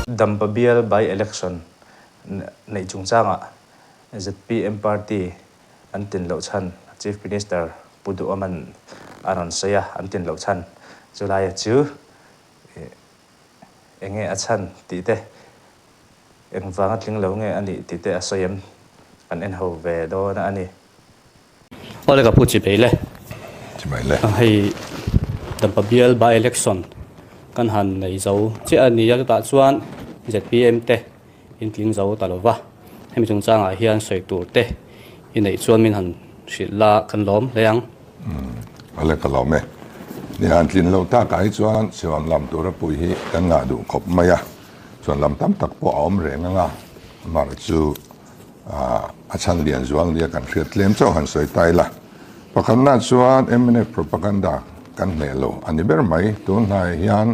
Dampa bial by-election neih chungchangah zpm party an tin loh chhan Chief Minister Pu Duhawman a rawn sawi a, an tin loh chhan chulaia chu eng nge a chhan tih te, engvanga tling lo nge a nih tih te a sawi em kan en ho ve dawn a ni. Awle ka pu chi bei le. Chi bei le. Hei Dampa bial by election kan han nei zo chiah a ni a, chutah chuan zpm te in tling zo ta lo va, hemi chungchangah hian sawi tur te i neih chuan min han hrilh la kan lawm hle ang. Awle ka lawm e. Ni han tlin lo takah hi chuan siam lam tura pui hi kan ngah duh khawp mai a, chuan lam tam tak pawh a awm reng ang a, mar chu A chhan lian zual nia kan hriat tlem chauh han sawi ta ila. Pakhatna chuan mnf propaganda kan hneh lo a ni ber mai. Tun hnaiah hian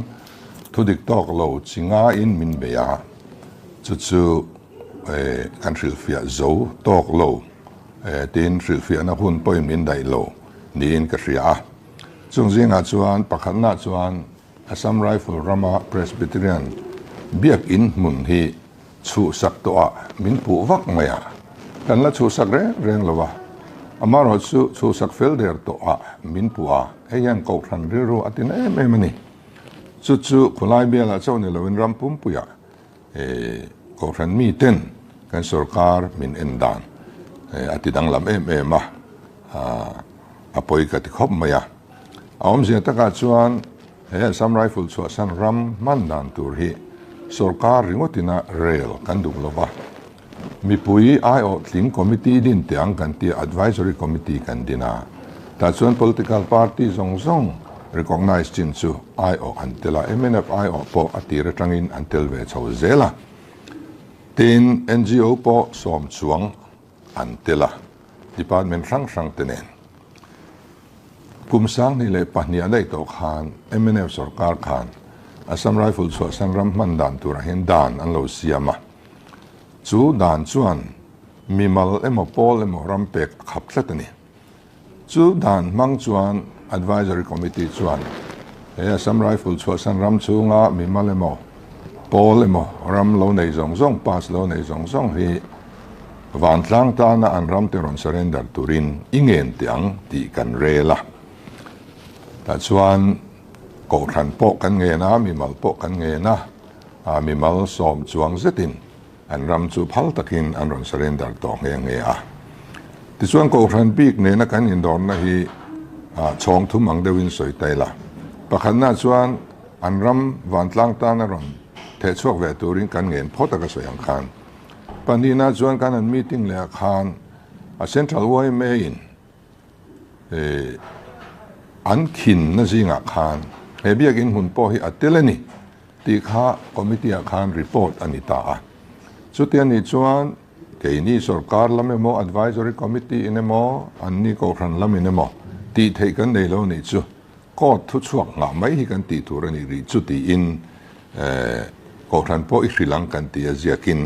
thu dik tawk lo chi ngaiin min bei a, chu chu kan hrilhfiah zo tawk lo tiin hrilhfiahna hun pawhin min daih lo niin ka hria a. Chung zingah chuan pakhatna chuan Assam Rifle rama Presbyterian biakinn hmun hi chhuhsak tawhah min puh vak mai a, kan la chhuhsak reng reng lo a, amaherawh chu chhuhsak fel der tawhah min puh a, hei hian kohhran rilru a ti na em em a ni. Chu chu khawlai bialah chauh ni loin ram pumpuiah kohhran miten kan sorkar min en dan a ti danglam em em a, a pawi ka ti khawp mai a. A awmzia takah chuan He Assam Rifle chhuahsan ram hman dan tur hi sorkar ringawtina rel kan duh lo va, mipui aiawh tling committee din teh ang kan tia advisory committee kan din a, tah chuan political party zawng zawng recognise chin chu aiawh an tel a, mnf aiawh pawh a tir atangin an tel ve chho zel a, tin NGO pawh sawm chuang an tel a, department hrang hrang te nen. Kum 2002 a daih tawh khan mnf sorkar khan Assam Rifle chhuahsan ram hman dan turah hian dan an lo siam a. Chu dan chuan mimal emaw pawl emaw ram pek a khap tlat a ni. Chu dan hmang chuan Advisory Committee chuan he Assam Rifle chhuahsan ram chhunga mimal emaw pawl emaw ram lo nei zawng zawng, pass lo nei zawng zawng hi Vantlang tana an ramte rawn surrender turin i ngen teh ang tih kan rel a. Tah chuan Kohhran pawh kan ngen a, mimal pawh kan ngen a, mimal sawm chuang zetin an ram chu phal takin an rawn surrender tawh nghe nghe a. Tichuan Kohhran bik nena kan indawrna hi chhawng thum ang deuhin sawi ta ila. Pakhatna chuan an ram vantlang tana rawn thehchhuak ve turin kan ngen phawt a ka sawi ang khan. Pahnihna chuan kan han meeting leh ah khan a Central yma in an khinna zingah khan he biakin hmun pawh hi a tel a ni tih kha committee ah khan report a ni ta a. Chuti a nih chuan keini sorkar lam emaw advisory committee in emaw anni kohhran lam in emaw tih theih kan nei lo nih chu Court thuchhuak nghah mai hi kan tih tur a nih rih chu tiin Kohhran pawh i hrilh ang kan ti a ziakin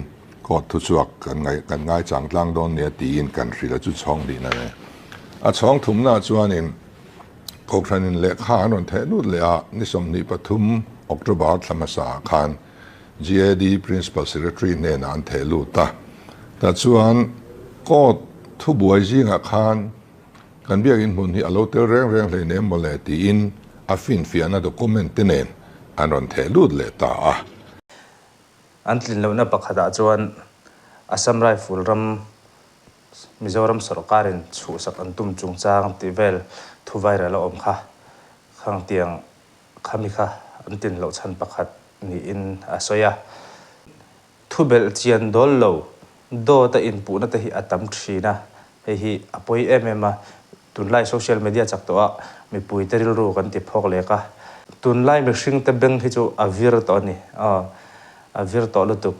Court thuchhuak kan ngaih kan ngaichang tlang dawn nia tiin kan hrilh a chu chhawng hlihna ne. A chhawng thumnaah chuanin Kohhranin lehkha an rawn theh lut leh a, ni 23 October thla hmasaah khan GAD Principal Secretary hnenah an theh lut a. Tah chuan Court thubuai zingah khan Kan biakinn hmun hi a lo tel reng reng hleinem mawle tiin a finfiahna document te nen an rawn theh lut leh ta a. An tlin lohna pakhatah chuan Assam Rifle ram Mizoram sawrkarin chhuhsak an tum chungchang tih vel thu viral a awm kha khangtiang khami kha an tlin loh chhan pakhat niin a sawi a. Thu belh chian dawl lo, dawt a inpuhna te hi a tam thin a, hei hi a pawi em em a, tunlai social media chak tawh a mipui te rilru kan ti phawk lek a, tunlai mihring te beng hi chu a vir tawh a ni, aw a vir tawh lutuk,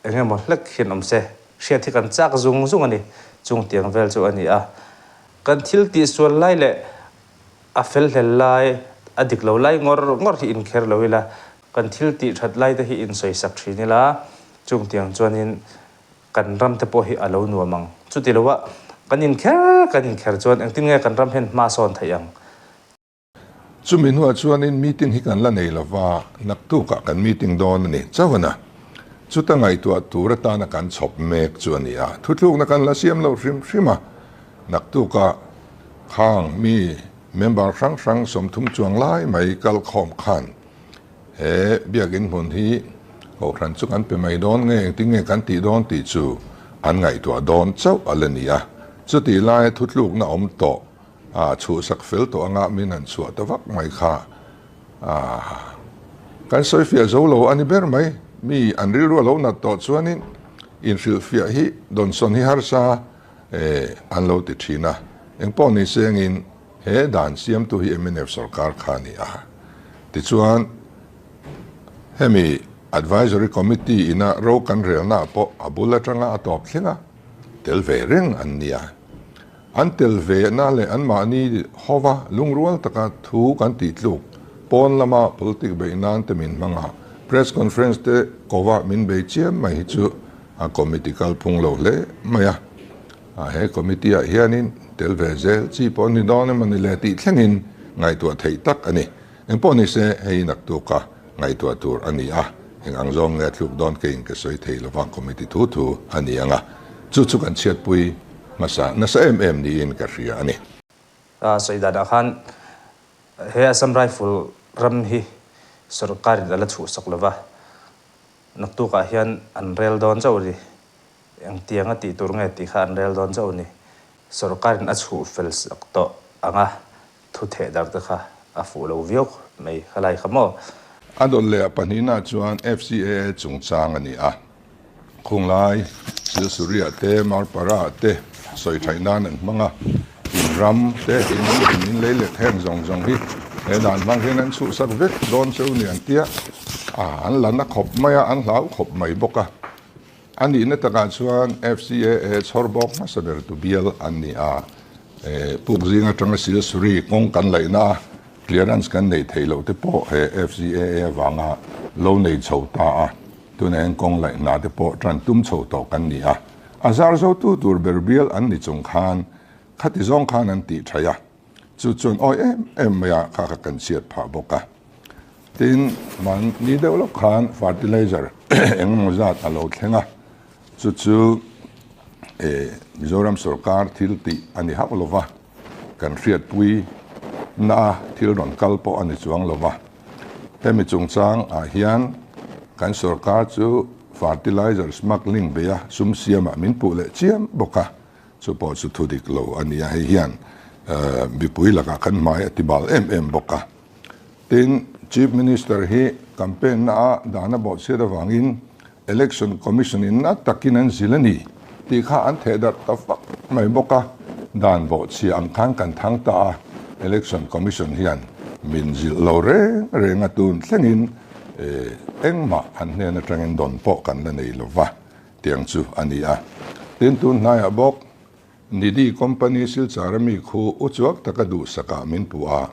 eng emaw hlek hian awm se, hriat hi kan chak zung zung a ni, chung tiang vel chu a ni a, kan thil tihsual lai leh a fel hlel lai, a dik lo lai ngawr ngawr hi inkher lo ila, Kan thil tih that lai te hi insawisak thin ila, chung tiang chuanin kan ram te pawh hi a lo nuam ang. Chuti loa kan inkher kan inkher chuan engtin nge kan ram hian hma sawn theih ang? Chumi hnuah chuanin meeting hi kan la nei lova, naktukah kan meeting dawn a ni chauh a na. Chuta ngaihtuah tur atana kan chhawp mek chu a ni a, thuthlukna kan la siam lo hrim hrim a. Naktukah khang mi member hrang hrang 30 chuang lai mai kal khawm khan he biakin hmun hi kohhran chu kan pe mai dawn nge engtin nge kan tih dawn tih chu an ngaihtuah dawn chauh a la ni a. Chutih laia thuthlukna awm tawh a chhuhsak fel tawh anga min han chhuah ta vak mai kha kan sawifiah zo lo a ni ber mai. Mi an rilru a lo nat tawh chuanin inhrilhfiah hi dawnsawn hi harsa an lo ti thin a. Engpawh ni sengin he dan siamtu hi mnf sorkar kha a ni a. Tichuan hemi Advisory Committee ina ro kan relnaah pawh a bul atanga a tawp thleng a, tel ve reng an ni a. An tel ve na leh anmahni hova lungrual taka thu kan tih tluk pawn lama politic beih nan te min hmang a, press conference te kova min bei chiam mai hi chu a committee kalphung lo hle mai a. He committee ah hianin tel ve zel chi pawh ni dawn emaw ni le tih thlengin ngaihtuah theih tak a ni. Engpawh ni se hei naktuka ngaihtuah tur a ni a, eng ang zawng nge a thluk dawn keiin ka sawi thei lova committee thu thu a ni ang a, chu chu kan chhiatpui hmasa nasa em em niin ka hria a ni. A sawi danah khan he Assam Rifle ram hi sorkarin a la chhuhsak lova, naktukah hian an rel dawn chauh a ni. Engtiang a tih tur nge tih kha an rel dawn chauh a ni. Sorkarin a chhuh fel sak tawh ang a, thu theh dar te kha a fuh lo viau mai kha lai kha maw? A dawt leh a pahnihna chuan FCAA chungchang a ni a, khunglai Silsuria te, Marpara te sawi thaih nan an hmang a, in ram te, in in lei let heng zawng zawng hi he dan hmang hian an chhuhsak vek dawn cheu ni an tia, an la na khawp mai a, an hlau khawp mai bawk a. A nihna takah chuan FCAA chhawr bawk hmasa ber tu bial an ni a, puk zing atanga Silsuri kawng kan laihna a clearance kan neih theih loh te pawh he FCAA avanga lo nei chho ta a, tunah hian kawng laihna te pawh tan tum chho tawh kan ni a, a zar zotu tur ber bial an ni chung khan khati zawng khan an tih thaih a. Chu chuan awi em em mai a kha kha kan chhiat phah bawk a. Tin, mahni deuh lawk khan fertilizer eng emaw zat a lo thleng a, chu chu Mizoram sorkar thil tih a ni hauh lo va, kan hriatpui na a thil rawn kal pawh a ni chuang lo va. Hemi chungchang ah hian kan sorkar chu fertilizer smuggling beia sum siamah min puh leh chiam bawk a. Chu pawh chu thu dik lo a ni a, hei hian mipui lakah khan hmai a ti bal em em bawk a. Tin, Chief Minister hi campaign na a dan a bawhchhiat avangin Election Commission in na takin an zil a ni tih kha an theh darh ta fak mai bawk a, dan bawhchhia ang khan kan thang ta a, Election Commission hian min zilh lo reng reng a, tun thlengin engmah an hnen atangin dawn pawh kan la nei lova. Tiang chu a ni a. Tin, tun hnaiah bawk Nidhi Company Silchar a mi khu uchuak taka duhsakah min puh a,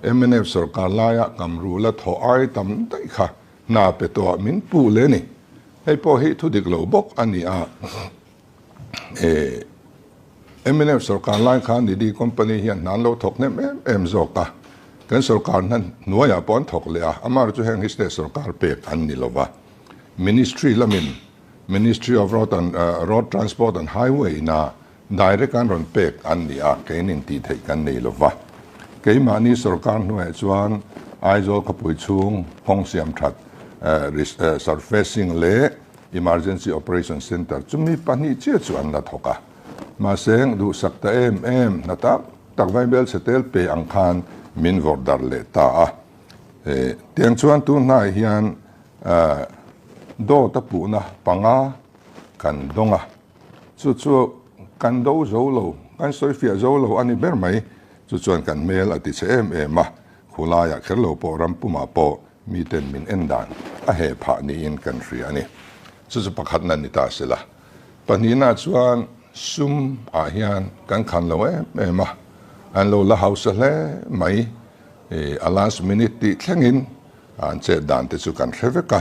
mnf sorkar laia Kamrula thawh ai tam daih kha hna pe tawhah min puh leh a ni. Hei pawh hi thu dik lo bawk a ni a. Mnf sorkar lai khan Nidhi Company hian hna an lo thawk hnem em em zawk a, kan sorkar hna hnuaiah pawh an thawk leh a, amaherawhchu heng hi state sorkar pek an ni lova. Ministry lamin Ministry of Road and Road Transport and Highway ina direct an rawn pek an ni a, keinin tih theih kan nei lova. Keimahni sorkar hnuaiah chuan Aizawl khawpui chhung kawng siam that surfacing leh Emergency Operation Centre chumi pahnih chiah chu an la thawk a. Mahse duhsak ta em em hna tak tak vaibel chhe tel pe ang khan min vawrh darh leh ta a. Tiang chuan tun hnaiah hian Dawt a puhna panga kan dawng a, chu chu kan do zo lo, kan sawifiah zo lo a ni ber mai. Chu chuan kan hmel a ti che em em a, khulaiah kher lo pawh ram pumah pawh miten min en dan a heh phah niin kan hria a ni. Chu chu pakhatna ni ta se la. Pahnihna chuan sum ah hian kan khan lo em em a, an lo la hausa hle mai. A last minute tih thlengin an chet dan te chu kan hre vek a,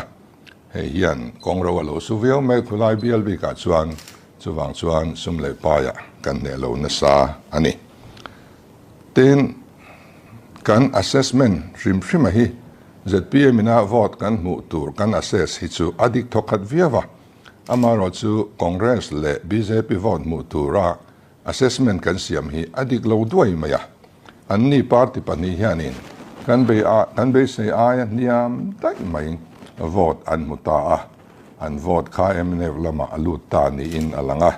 hei hian kawng ro a lo su viau mai khulai bial bikah chuan chuvang chuan sum leh paiah kan hneh lo nasa a ni. Tin, Kan assessment hrim hrima hi zpm ina vote kan hmuh tur kan assess hi chu a dik thawkhat viau a, amaherawhchu Congress leh bjp vote hmuh tura assessment kan siam hi a dik lo duai mai a. Anni party pahnih hianin kan bei a kan beisei aia hniam daih mai vote an hmu ta a, an vote kha mnf lamah a lut ta niin a lang a,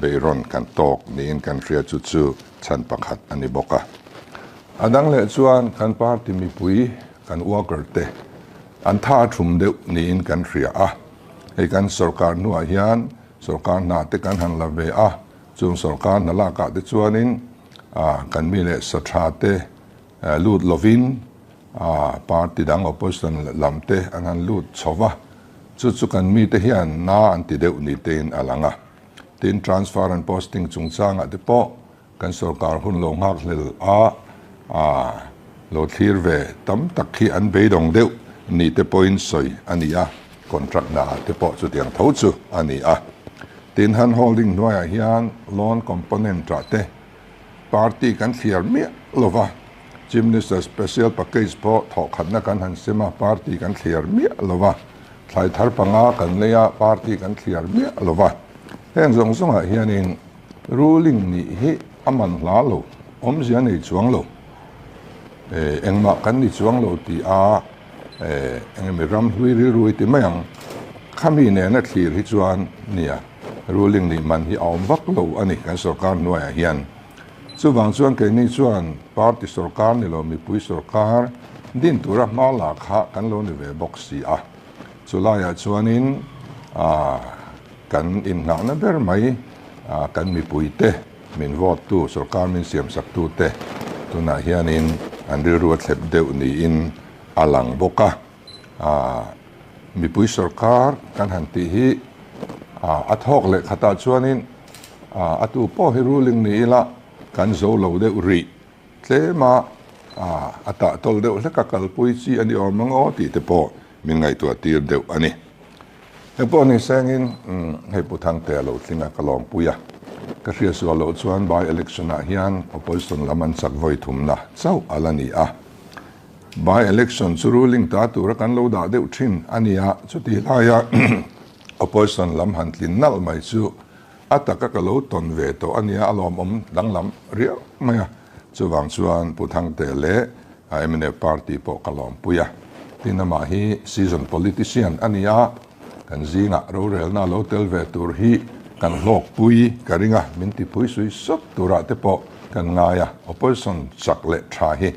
beirawn kan tawk niin kan hria chu chu chhan pakhat a ni bawk a. A dang leh chuan kan party mipui kan worker te an tha thum deuh niin kan hria a, hei kan sorkar hnuah hian sorkar hna te kan han la ve a, chung sorkar hna lakah te chuanin kan mi leh sa tha te lut lovin party dang opposition lam te an han lut chho va, chu chu kan mite hian na an ti deuh ni tein a lang a. Tin, transfer and posting chungchangah te pawh kan sorkar hun lo nghak hlel a, lo thlir ve tam tak hi an beidawng deuh ni te pawhin sawi a ni a, contract hna ah te pawh chutiang tho chu a ni a. Tin, hand holding hnuaiah hian loan component ah te party kan thliar miah lo va, Chief Minister Special Package pawh thawhkhatna kan han sem a, party kan thliar miah lo va, thlai thar panga kan lei a, party kan thliar miah lo va. Heng zawng zawngah hianin ruling nih hi a man hla lo, awmzia nei chuang lo, engmah kan ni chuang lo tih a engemaw ram hlui rilru i ti mai ang, khami nena thlir hi chuan nia ruling nih man hi a awm vak lo a ni kan sorkar hnuaiah hian. Chuvang chuan keini chuan party sorkar ni lo mipui sorkar din tura hma la kha kan lo ni ve bawk si a. Chulaiah chuanin kan innghahna ber mai kan mipuite min vote tu sorkar min siamsak tute tunah hianin an rilru a thlep deuh niin a lang bawk a. Mipui sorkar kan han tih hi a thawk leh khatah chuanin a tu pawh hi ruling ni ila kan zo lo deuh rih tlem a, a tah tawl deuh hlek a kalpui chi a ni awm ang aw tih te pawh min ngaihtuah tir deuh a ni. Heng pawh ni sengin hei Pu Thangtea lo tling a ka lawmpui a, ka hriatsual loh chuan by election ah hian opposition lam an chak vawi thumna chauh a la ni a. By election chu ruling ta tura kan lo dah deuh thin a nia, chutih laia opposition lam han tlin nalh mai chu a taka ka lo tawn ve tawh a nia, a lawmawm danglam riau mai a. Chuvang chuan Pu Thangte leh mnf party pawh ka lawmpui a, tin amah hi season politician a nia, kan zingah rorelna lo tel ve tur hi kan hlawkpui ka ring a, min tipui sui sawt turah te pawh kan ngai a, opposition chak leh tha hi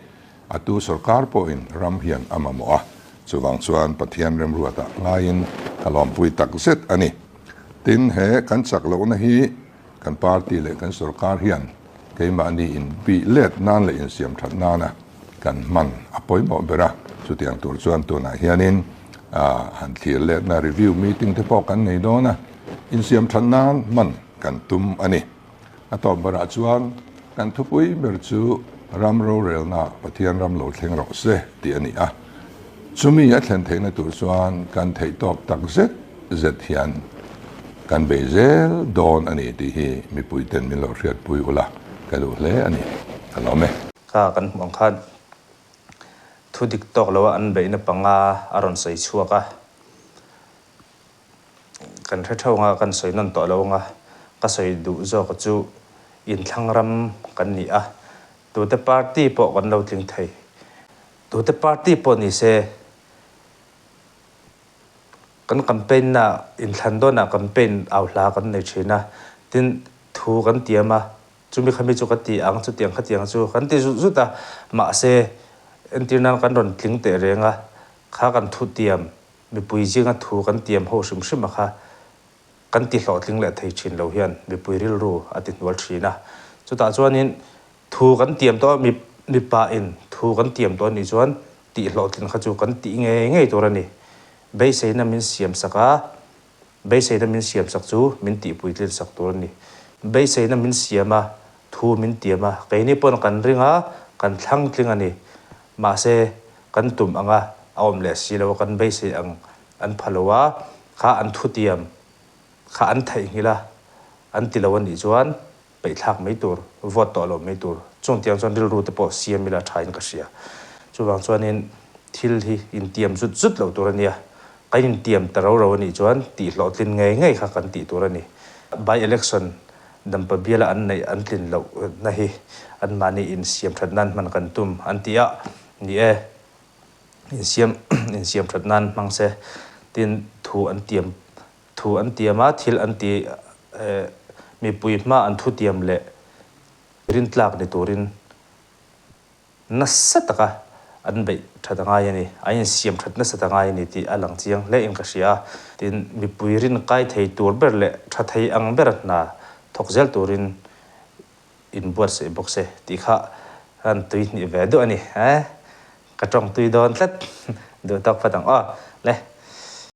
A tu sorkar pawhin ram hian a mamawh a, chuvang chuan Pathian remruatah ngaiin ka lawmpui tak zet a ni. Tin, he kan chak lohna hi kan party leh kan sorkar hian keimahni inbih let nan leh insiam that nana kan hman a pawimawh ber a, chutiang tur chuan tunah hianin han thlir letna review meeting te pawh kan nei dawn a, insiam that nan hman kan tum a ni. A tawp berah chuan kan thupui ber chu ram rorelna Pathian ram lo thleng rawh se tih a ni a. Chumi a thlen theihna tur chuan kan theih tawk tak zet zet hian kan bei zel dawn a ni tih hi mipuiten min lo hriatpui ula ka duh hle a ni. Ka lawm e. Kha kan hmuh ang khan thu dik tawk loa an beihna panga a rawn sawi chhuak a. Kan hre theuh anga kan sawi nawn tawh lo anga ka sawi duh zawk chu inthlang ram kan ni a, tute party pawh kan lo tling thei. Tute party pawh ni se kan campaign na inthlan dawnah campaign au hla kan nei thin a, tin thu kan tiam a, chumi khami chu ka ti ang chutiang khatiang chu kan ti zut zut a, mahse entir nan kan rawn tling teh reng a, kha kan thu tiam Mipui zinga thu kan tiam ho hrim hrim a kha kan ti hlawhtling leh thei thin lo hian mipui rilru a ti hnual thin a. Chutah chuanin thu kan tiam tawh a, mipa in thu kan tiam tawh anih chuan tih hlawhtlin kha chu kan tih ngei ngei tur a ni. Beiseina min siam sak a, beiseina min siam sak chu min tih puitlin sak tur a ni. Beiseina min siam a, thu min tiam a, keini pawn kan ring a, kan thlang tling a ni. Mahse, kan tum anga a awm leh si lo a, kan beisei ang an pha lo a, kha an thutiam kha an theihnghilh a, an ti lo a nih chuan peihthlak mai tur, vote tawh lo mai tur. Chung tiang chuan rilru te pawh siam ila tha in ka hria. Chuvang chuanin thil hi intiam zut zut loh tur a nia. Kan intiam ta ro ro a nih chuan tih hlawhtlin ngei ngei kha kan tih tur a ni. By election Dampa biala an neih an tlin loh na hi anmahni insiam that nan hman kan tum an ti a, ni e, insiam insiam that nan hmang se tin thu an tiam thu an tiam a, thil an ti eh mipui hma an thu tiam leh rintlak ni turin Nasa taka an beih that a ngai a ni, an insiam that nasa ta ngai a ni tih a lang chiang hle in ka hria a. Tin, mipui rin kai thei tur ber leh tha thei ang bera hna thawk zel turin inbuatsaih bawk se tih kha han tui hnih ve duh a ni. Ka tawng tui dawn tlat duh tawk phawt ang aw. Le.